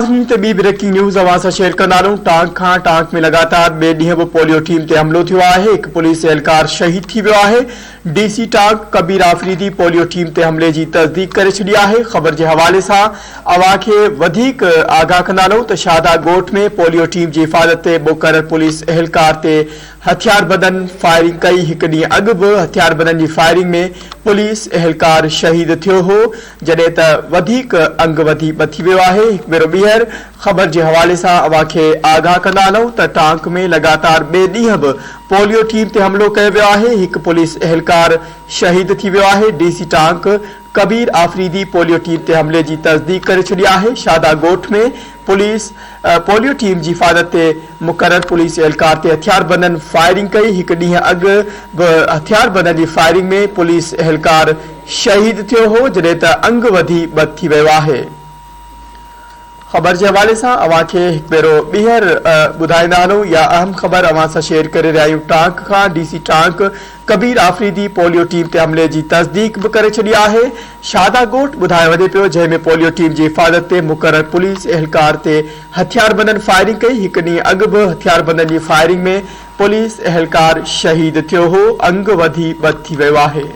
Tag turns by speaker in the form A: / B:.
A: ناظرين هتي ٻي بريڪنگ نيوز اوهان سان شيئر ڪندا هلون ٽانڪ کان ٽانڪ ۾ لڳاتار ٻئي ڏينهن به پوليو ٽيم تي حملو ٿيو آهي هڪ پوليس اهلڪار شهيد ٿي ويو آهي D C Tank Kabir Afridi polio team تي حملي جي تصديق ڪري ڇڏي آهي خبر جي حوالي سان اوهان کي وڌيڪ آگاهه ڪندا هلون ته شاهدا ڳوٺ ۾ پوليو ٽيم جي حفاظت تي مقرر پوليس اهلڪار تي هٿياربندن فائرنگ ڪئي، هڪ ڏينهن اڳ به هٿياربندن جي فائرنگ ۾ پوليس اهلڪار شهيد ٿيو هو، جڏهن ته وڌيڪ انگ وڌي ٻه ٿي ويو آهي، هڪ ڀيرو ٻيهر خبر جي حوالي سان اوهان کي آگاهه ڪندا هلون ته ٽانڪ ۾ لڳاتار ٻئي ڏينهن به پوليو ٽيم تي حملو ڪيو ويو آهي، هڪ پوليس اهلڪار شهيد ٿي ويو آهي، D C Tank Kabir Afridi polio team تي حملي جي تصديق ڪري ڇڏي آهي، شادا ڳوٺ ۾ پوليس پوليو ٽيم جي حفاظت تي مقرر پوليس اهلڪار تي هٿياربندن فائرنگ ڪئي، هڪ ڏينهن اڳ به هٿياربندن جي فائرنگ ۾ پوليس اهلڪار شهيد ٿيو هو، جڏهن ته انگ وڌي ٻه ٿي ويو آهي. خبر جي حوالي سان اوهان کي هڪ ڀيرو ٻيهر ٻڌائيندا هلون اها اهم خبر اوهان سان شيئر ڪري رهيا آهيون ٽانڪ کان D C Tank Kabir Afridi polio team تي حملي جي تصديق به ڪري ڇڏي آهي شاهدا ڳوٺ ٻڌايو وڃي پيو جنهن ۾ پوليو ٽيم جي حفاظت تي مقرر پوليس اهلڪار تي هٿياربندن فائرنگ ڪئي هڪ ڏينهن اڳ به هٿياربندن جي فائرنگ ۾ پوليس اهلڪار شهيد ٿيو هو انگ وڌي ٻه ٿي ويو آهي.